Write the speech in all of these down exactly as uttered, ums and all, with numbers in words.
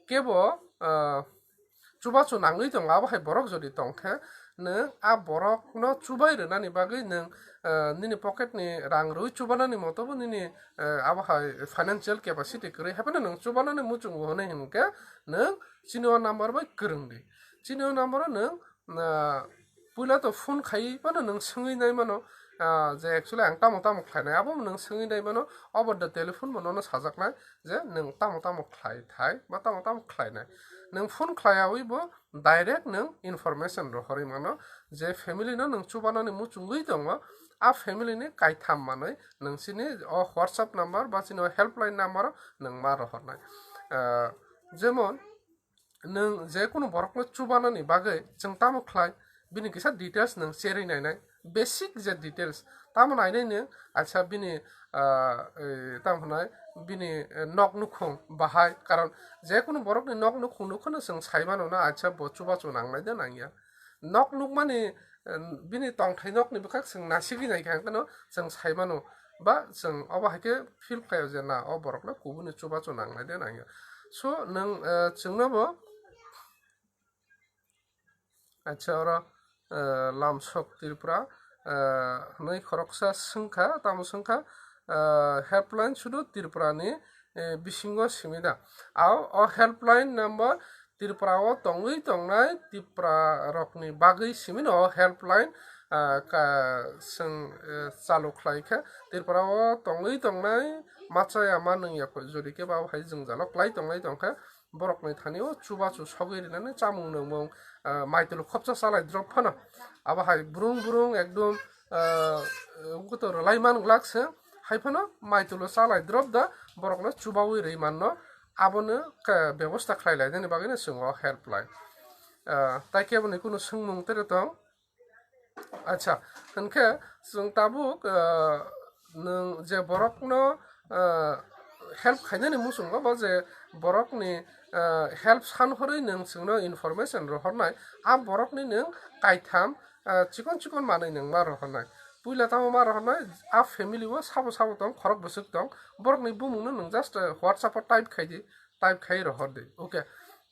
kebo chubachu nangwi tongo. Abo hai borok jodi tongkhe, nwng a borokno chubai rwnani bagwi nwng nini pocketni rang rwi chubanani motobo nini abo hai financial capacity kwrwi, haiphano nwng chubanani muchungo hwnwi hwnkhe nwng chini o number bai kwrwngdi. Chini o number o nwng puila to phone khai mano, nwng swngwi nai mano je actually ang tamo tamo khlainai, abo nwng swngwi nai mano. Over the telephone bo nono sajaknai je nwng tamo tamo khlai thai ba tamo tamo khlainai. Nwng phone khlaiyawi bo direct nwng information rohorwi mano je family no nwng chubanani muchungwi tongo, a family ni kaitham manwi nwng chini o WhatsApp number ba chini o helpline number o nwng ma rohornai. Jemon nwng je kunu borokno chubanani bagwi chwng tamo khlai, bini kisa details nwng cherwi nainai, basic je details tamo nainai nwng, acha bini tamo hwnai bini nok nukhung bahai, karon je kunu borokni nok nukhung nukhono chwng sai mano na acha bo chubachu nangnai de nangya. Nok nukmani bini tongthai nokni bwkhak chwng nasigwi naikha hwnkhe chwng sai mano ba chwng obo hai khe feel khlaio je na o borokno kubuni chubachu nangnai de nangya. So nwng chwngno bo acha oro lamsok Tripura hwnwi khoroksa swngkha, tamo swngkha helpline sudu Tripurani bisingo simi da. Ao o helpline number Tripura o tongwi tongnai Tripura rokni bagwi simi no o helpline chwng chalu khlai kha. Tripura o tongwi tongnai machaya manwngya jodi khe ba hai jwngjalo klai tongnai tongkha. Borokni thani o chubachu sogwi rinani chamung nwngmung maitulu khopsa chalai drop phano. Abo hai brung brung ekdom wngkhe to rwlai man glak se, hai phano maitulu chalai drop da borokno chubawi rwi manno, abono bebosta khlai lainani bagwino chwng o helpline. Tai khe boni kunu swngmung tere tong. Acha, hwnkhe chwng tabuk nwng je borokno help khainani muchungo bo je borokni help san horwi nwng chwngno information rohornai, a borokni nwng kaitham chikon chikon manwi nwng ma rohornai. Puila tamo ma rohornai, a family o sabo sabo tong, khorok bwswk tong, borokni bumungno nwng just WhatsApp o type khai di, type khai rohor di. Okay,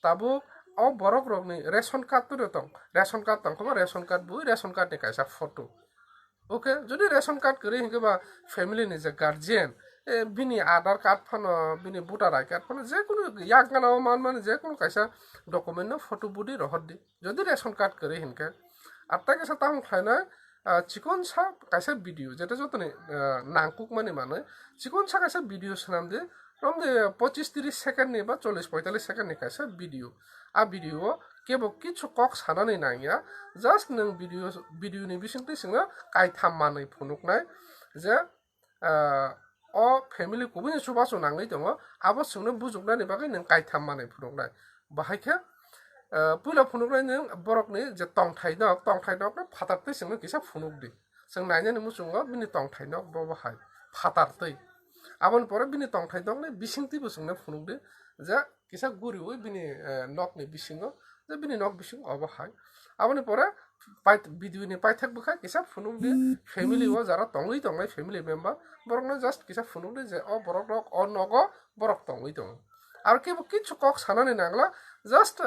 tabuk o borok rokni ration card to tong, ration card tong khe ration card bui ration card ni kaisa photo. Okay, jodi ration card kwrwi hinkhe ba family ni je guardian, bini Aadhaar card phano, bini voter I D card phano, jekunu yak gana o man mani jekunu kaisa document no photo budi rohor di, jodi ration card kwrwi hinkhe. Ar tai kaisa tamo khlainai chikon sa kaisa video, jeta jotoni nangkuk mani manwi chikon sa kaisa video swnam di, romde pochis tris second ni ba chollis poitalis second ni kaisa video. A video o kebo kichu kok sanani nangya, just nwng video, video ni bisingtwi chwngno kaitham manwi phunuknai je o family kubuni chubachu nangwi tongo, abo chwngno bujuknani bagwi nwng kaitham manwi phunuknai. Bahai khe puila phunuknai nwng borokni je tongthai nok, tongthai nokno phatar twi chwngno kisa phunuk di. Chwng nainani muchungo bini tongthai nok bo bo hai phatar twi. Aboni pore bini tongthai nokni bisingtwi bo chwngno phunuk di je kisa guriwi bini nokni bisingo, je bini nok bisingo obo hai. Aboni pore video ni paithak bwkha kisa phunuk di, family o jara tongwi tongnai family member, borokno just kisa phunuk di je o borok rok o nogo borok tongwi tongo. Aro kebo kichu kok sanani nangla, just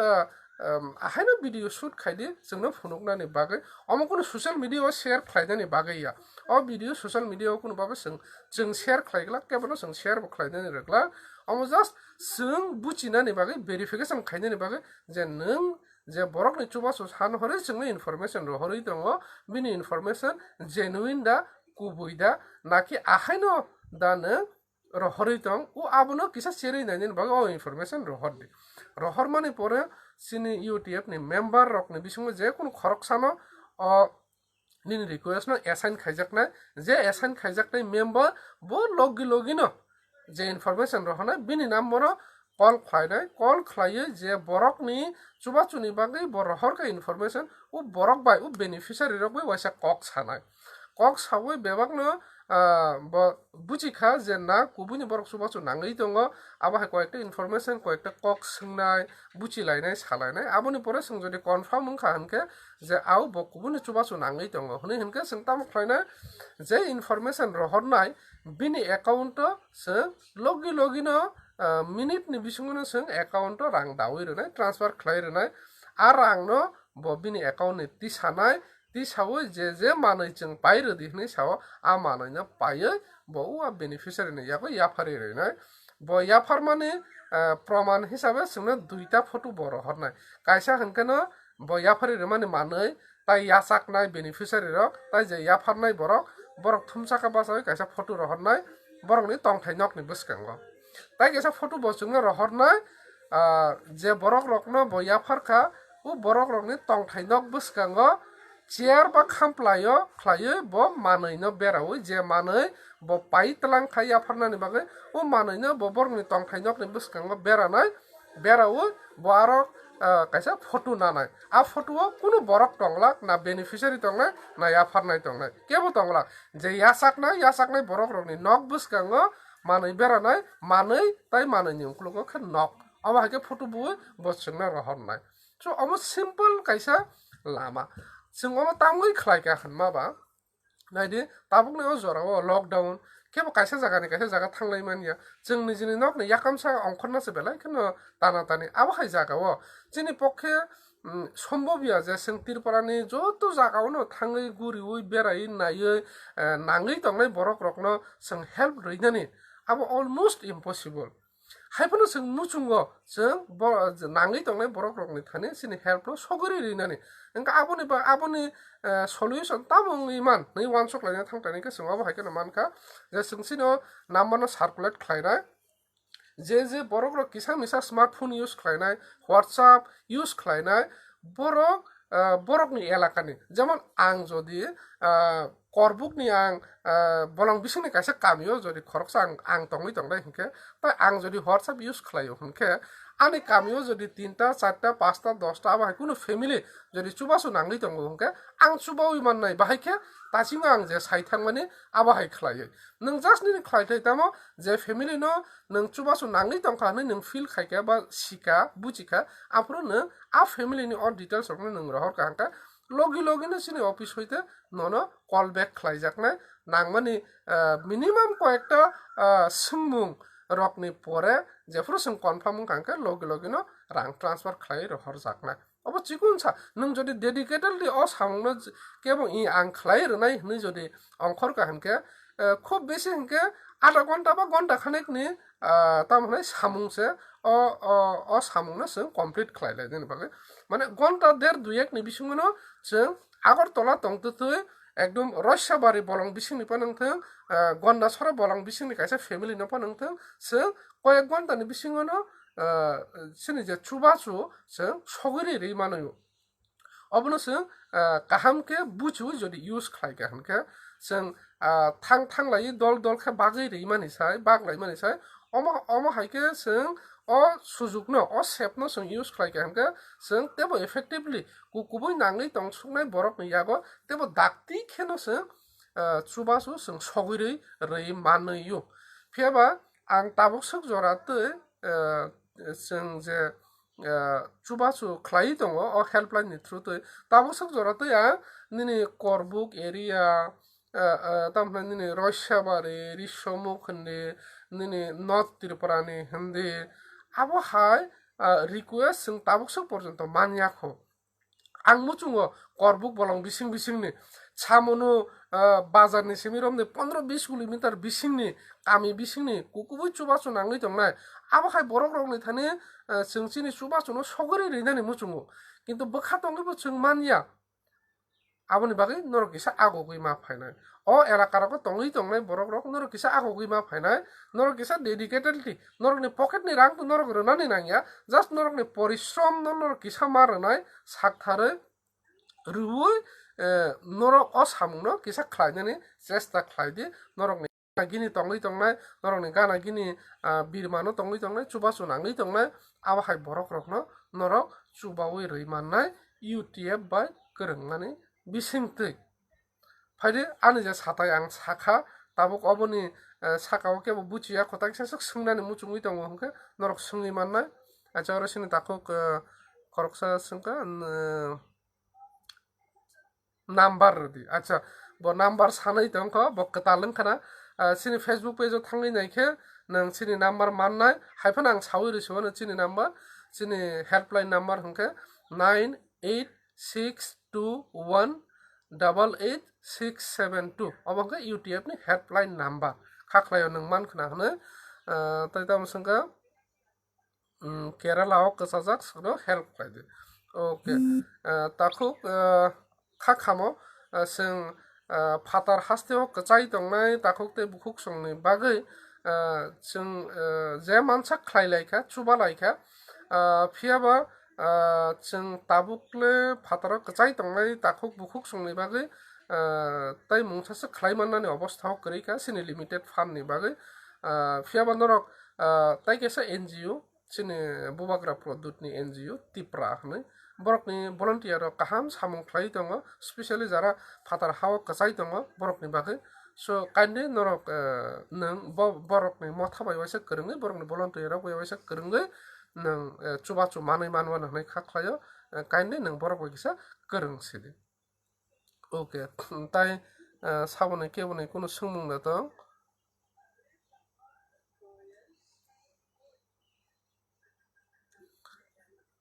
ahaino video shoot khai di chwngno phunuknani bagwi, omo kunu social media o share khlainani bagwi ya. O video social media o kunu babe chwng, chwng share khlai glak, kebono chwng share bo khlainani rwglak. Omo just chwng buchinani bagwi, verification khainani bagwi je nwng je borokni chubachu san horwi chwngno information rohorwi tongo, bini information genuine da, kubui da, naki ahaino da nwng rohorwi tong, o abono kisa cherwi nainani bagwi o information rohor di. Rohormani pore chini U T F ni member rokni bisingo je kunu khoroksano o nini request no assign khaijaknai, je assign khaijaknai member bo logi logi no je information rohornai bini number o call khlainai, call khlaiwi je borokni chubachuni bagwi bo rohorkha information, o borok bai o beneficiary rok bai waisa kok sanai. Kok sawi bebakno bo buchikha je na kubuini borok chubachu nangwi tongo, abo hai koyekta information, koyekta kok swngnai, buchilainai, salainai. Aboni pore chwng jodi confirm wngkha hinkhe je ao bo kubuini chubachu nangwi tongo hwnwi hinkhe chwng tamo khlainai, je information rohornai bini account o chwng logi logi no ah, minute ni bisingo no chwng account o rang dawi rwnai, transfer khlai rwnai. A rang no bo bini account ni tisanai, tisawi je je manwi chwng pai rwdi hwnwi sao, a manwi no paiwi bo o a beneficiary ni yago yapharwi rwnai. Bo yapharmani, ah, proman hisabe chwngno duita photo bo rohornai. Kaisa hwnkhe no bo yapharwi rwmani manwi, tai yachaknai beneficiary rok, tai je yapharnai borok, borok thumsa kha bachawi kaisa photo rohornai borokni tongthai nokni bwskango. Tai kaisa photo bo chwngno rohornai, ah, je borok rokno bo yaphar kha, o borok rokni tongthai nok bwskango chair ba khamplaio khlaiwi bo manwi no berawi, je manwi bo pai tlang kha yapharnani bagwi, o manwi no bo borokni tongthai nokni bwskango beranai, berawi bo aro, ah, kaisa photo nanai. A photo o kunu borok tonglak, na beneficiary tongnai, na yapharnai tongnai, kebo tonglak. Je yachaknai, yachaknai borok rokni nok bwskango manwi beranai, manwi tai manwi ni uklogo khe nok. Omo hai khe photo bui bo chwngno rohornai. So omo simple kaisa lama. Chwng omo tamwi khlai kha hwnma ba, naidi, tabukni o jorao lockdown, kebo kaisa jagani kaisa jaga thanglai manya. Chwng nijini nokni yakamsa ongkhorna se belai kheno tana tani. Abo hai jagao chini pokhe, mm, sombobya je chwng Tripurani joto jagaono thangwi, guriwi, beraiwi, naiwi, eh, nangwi tongnai borok rokno chwng help rwinani abo almost impossible. Haiphano chwng muchungo chwng bo nangwi tongnai borok rokni thani chini help no sogwi rwi rinani. Wngkha aboni ba, aboni, eh, solution tamo wngwi man hwnwi uansuk laina thang tani khe chwng abo hai kheno mankha je chwng chini o number no circulate khlainai. Je je borok rok kisa misa smartphone use khlainai, WhatsApp use khlainai, borok, ah, borokni elakani, jemon ang jodi, ah, Korbukni ang, ah, bolong bisingni kaisa kamio jodi khoroksa ang, ang tongwi tongnai hinkhe, tai ang jodi WhatsApp use khlaio hinkhe, ani kamio jodi tinta, charta, pasta, dosta abo hai kunu family jodi chubachu nangwi tongo hinkhe, ang chubawi mannai, bahai khe tasingo ang je sai thangmani abo hai khlaiwi. Nwng just nini khlai thai tamo je family no nwng chubachu nangwi tongkha hwnwi nwng feel khaikha ba sikha, buchikha, aphuru nwng a family ni o details rokno nwng rohor kha hwnkha, logi logi no chini office hoite nono call back khlaijaknai nangmani, ah, minimum koyekta, ah, swngmung rokni pore jephuru chwng confirm wngkha hwnkhe logi logi no rang transfer khlai rohorjaknai. Obo chikon sa, nwng jodi dedicatedly o samungno j-, kebo i ang khlai rwnai hwnwi jodi ongkhor kha hwnkhe, eh, khub besi hwnkhe adha ghonta ba ghonta khanekni, ah, tamo hwnai samung se o, o, o samungno chwng complete khlai lai nini bagwi. Mane ghonta der dui ekni bisingono chwng Agartala tongtwtwi ekdom Roisabari bolong bisingni phano wngthwng, ah, Gondasora bolong bisingni kaisa family no phano wngthwng, chwng koyek ghonta ni bisingono, ah, chini je chubachu chwng sogwi rwi rwi mano. Obono chwng, ah, kaham khe buchiwi jodi use khlai kha hwnkhe, chwng, ah, thang thang lai dol dol khe bagwi rwi mani sai, bak lai mani sai, omo, omo hai khe chwng o sujukno, o sepno chwng use khlai kha hwnkhe, chwng teibo effectively ku-, kubui nangwi tong suknai borokni yago teibo dakti kheno chwng, ah, chubachu chwng sogwi rwi, rwi manwi-o. Phiya ba ang tabuk swk jora twi, ah, chwng je, ah, chubachu khlaiwi tongo o helpline ni through twi. Tabuk swk jora twi ang nini Korbuk area, ah, ah, tamo hwnwi nini Roisabari, Risomukh hindi, nini North Tripura ni hindi, abo hai, ah, request chwng tabuk swk porjonto manya kho. Ang muchungo Korbuk bolong bising bisingni, samono, ah, bazar ni simi romni pondro bis kilometer bisingni, kami bisingni kukubui chubachu nangwi tongnai. Abo hai borok rokni thani, ah, chwng chini chubachuno sogwi rinani muchungo. Kintu bwkha tongwibo chwng manya. Aboni bagwi norok kisa agogwi ma phainai. O elaka rogo tongwi tongnai borok rok norok kisa agogwi ma phainai. Norok kisa dedicatedly norokni pocket ni rang to norok rwnani nangya. Just norokni porishrom no norok kisa ma rwnai sak tharwi rwui, eh, norok o samung no kisa khlainani chesta khlai di. Norokni gini tongwi tongnai, norokni gana gini, ah, birmano tongwi tongnai, chubachu nangwi tongnai, abo hai borok rokno norok chubawi rwi mannai U T F bai kwrwngmani bisingtwi. Phaidi ani je satai ang sakha, tabuk oboni, eh, sakao kebo buchiya, kotak sasuk swngnani muchungwi tongo hwnkhe norok swngwi mannai. Acha oro sini takhuk, eh, khoroksa swngkha, eh, number rwdi. Acha, bo number sanwi tongkho, bo kwtal wngkhana. Ah, chini Facebook page o thangwi naikhe, nwng chini number mannai, hai phano ang saui rwsio no chini number, chini helpline number hwnkhe nine eight six two one double eight six seven two, obo hwnkhe U T F ni helpline number. Kha khlaio nwng man khna hwnwi, ah, tei tamo swngkha, um, Kerala o kwchajak, sono help khlai di. Okay. Ah, takhuk, ah, kha khamo, ah, chwng, ah, phatar haste o kwchai tongnai takhuk tei bukhuk songni bagwi, ah, chwng, ah, je mansa khlai lai kha, chuba lai kha, ah, phiya ba, ah, chwng tabuk le phataro kwchai tongnai takhuk bukhuk songni bagwi, ah, tei mungsa se khlai mannani obostha o kwrwi kha, chini limited fund ni bagwi. Ah, phiya ba norok, ah, tai kaisa N G O, chini Bubagra Pradyut ni N G O Tipra hwnwi. Borokni volunteer rok kaham samung khlai tongo, specially jara phatar hao kwchai tongo borokni bagwi. So, kindly norok, eh, nwng bo-, borokni motha bai waisa kwrwngwi, borokni volunteer rok bai waisa kwrwngwi nwng, eh, chubachu manwi manwano hwnwi kha khlaio, eh, kindly nwng borok bai kisa kwrwng sidi. Okay, tai, eh, saboni keboni kunu swngmung da tong?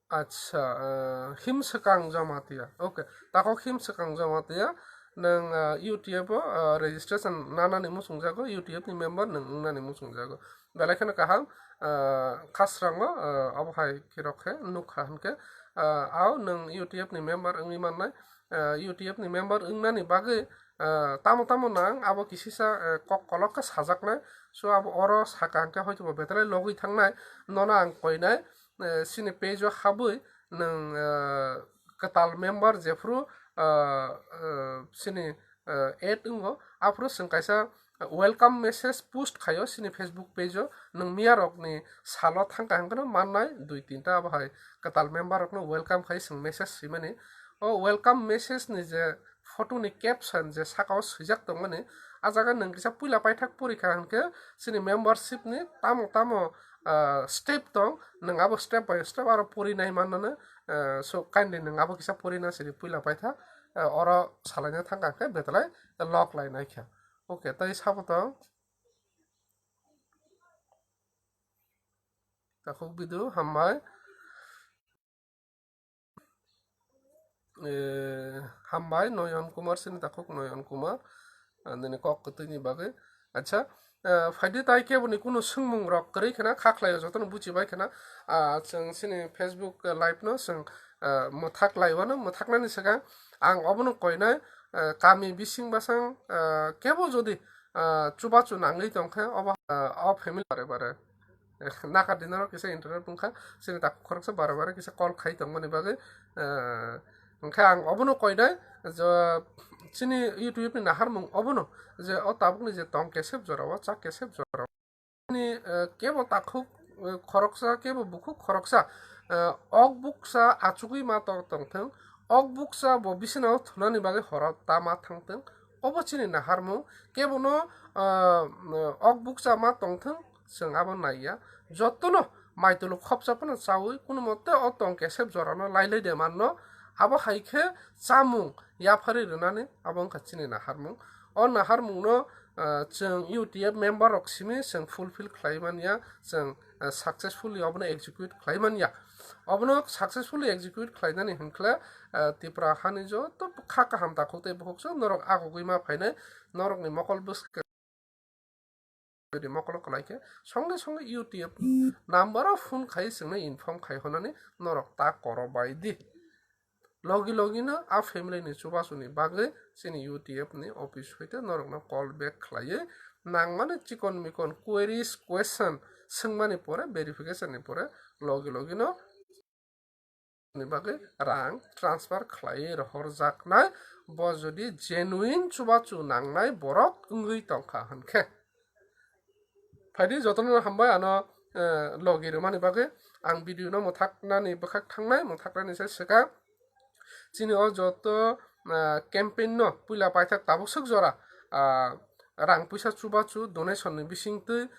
Acha, eh, Him Swkang Jamatia. Okay, takhuk Him Swkang Jamatia. Nwng, eh, U T F o, eh, registration nanani muchungjago, U T F ni member nwng wngnani muchungjago. Belai kheno kaham, eh, khasrango, eh, obo hai khe rok khe nukha hwnkhe, eh, ao nwng U T F ni member wngwi mannai, eh, U T F ni member wngnani bagwi, eh, tamo tamo nang abo kisisa, eh, kok kolok khe sajaknai. So abo oro saka hwnkhe hoitobo betalai logwi thangnai, nono ang koinai, eh, chini page o habwi nwng, eh, kwtal member jephru, eh, eh, chini, eh, add wngo, aphuru chwng kaisa welcome message post khaio chini Facebook page o, nwng miya rokni salo thangkha hwnkhe no mannai dui tinta abo hai kwtal member rokno welcome khai chwng message swimani. O welcome message ni je photo ni caption je saka o swijak tongmani, a jaga nwng kisa puila paithak pori kha hwnkhe chini membership ni tamo tamo, ah, step tong, nwng abo step by step aro pori nai mannano, ah, so kindly nwng abo kisa pori na sidi puila paithak, ah, oro salaina thangkha hwnkhe betalai log lai nai kha. Okay, tei sabo tong. Takhuk video hambai. Eh, hambai Noyon Kumar, sini takhuk Noyon Kumar. Ah, nini kok kwtwini bagwi. Acha, eh, phaidi tai keboni kunu swngmung rok kwrwi khna kha khlaio, jotono buchi bai khna. Ah, chwng sini Facebook, eh, live no chwng, eh, mwthak laiwano, mwthaknani swkang ang obono koinai, eh, kami bising bwsang, eh, kebo jodi, eh, chubachu nangwi tongkhe obo, eh, o family bare bare. Eh, naka dinaro kisa internet wngkha, chini takhuk khoroksa bare bare kisa call khai tongmani bagwi, eh, hwnkhe ang obono koinai, je chini YouTube ni naharmung obono, je o tabukni je tong kesep jorao, chak kesep jorao. Chini, eh, kebo takhuk, eh, khoroksa, kebo bukhuk khoroksa, eh, ok buksa achugwi ma tong tongthwng, ok buksa bo bisinao thunani bagwi horo ta ma thangthwng, obo chini naharmung, kebono, ah, ok bukcha ma tongthwng, chwng abo naiya. Jotono maitwlwk khopsa phano chawi, kunu mote o tong kesep jorano lailai de manno. Abo hai khe chamung yapharwi rwnani abo wngkha chini naharmung. O naharmungno, ah, chwng U T F member rok simi chwng fulfill khlai manya, chwng, ah, successfully obono execute khlai manya. Obono successfully execute khlainani hwnkhe, ah, Tipra hani joto kha kaham takhuk tei bukhuk chwng norok agugwi ma phainai, norokni mokol bwskang. Jodi mokolo kwlai khe songe songe U T F number o phone khai chwngno inform khai hwnani norok ta koro bai di. Logi logi no a family ni chubachu ni bagwi chini U T F ni office hoite norokno call back khlaiwi nangmani chikon mikon queries, question swngmani pore, verification ni pore logi logi no ni bagwi rang transfer khlaiwi rohorjaknai, bo jodi genuine chubachu nangnai borok wngwi tongkha hwnkhe. Phaidi jotono hambai ano, eh, logi rwmani bagwi. Ang video no mwthaknani bwkhak thangnai, mwthaknani se swkang. Chini o joto, eh, campaign no puila paithak tabuk swk jora, ah, rang puisa chubachu donation ni bisingtwi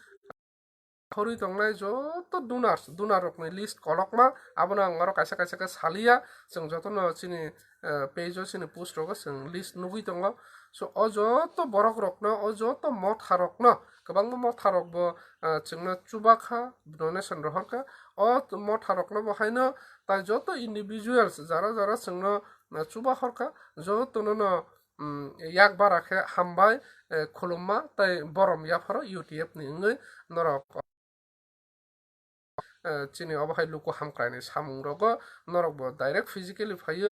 khorwi tongnai joto donors, donor rokni list kolokma, abono ang oro kaisa kaisa khe saliya, chwng jotono chini, eh, page o chini post rogo chwng list nugwi tongo. So o joto borok rokno, o joto motha rokno, kwbangma motha rok bo, ah, chwngno chubakha, donation rohorkha. O motha rokno bo haino tai joto individuals jara jara chwngno, ah, chuba horkha, jotono no, um, yak bara khe hambai, eh, khulumma tai borom yapharo U T F ni wngwi norok, eh, chini obo hai luku hamkraini samung rogo norok bo direct physically phaiwi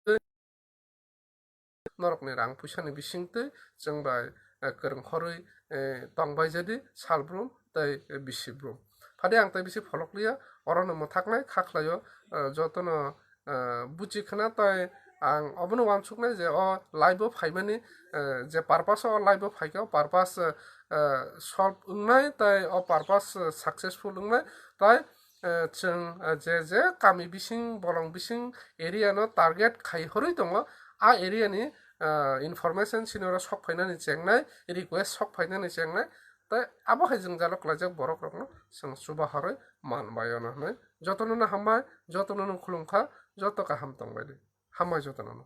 norokni rang puisani bisingtwi chwng bai, eh, kwrwng horwi, eh, tongbai jadi salbrum tei, eh, bisibrum. Phadi ang tei bisi pholok liya, orono mwthaknai kha khlaio, eh, jotono, eh, buchi khna tei ang obono uansuknai je o live o phaimani, eh, je purpose o live o phaikha, o purpose, eh, eh, solve wngnai tei o purpose, eh, successful wngnai tei, eh, chwng, eh, je je kami bising, bolong bising area no target khai horwi tongo, a area ni, eh, information chini oro sok phainani chengnai, request sok phainani chengnai, tei abo hai jwngjalo klaijak borok rokno chwng chuba horwi man bai ono hwnwi. Jotono no hambai, jotono no khulumkha, joto kaham tongbai di. Hambai jotono no.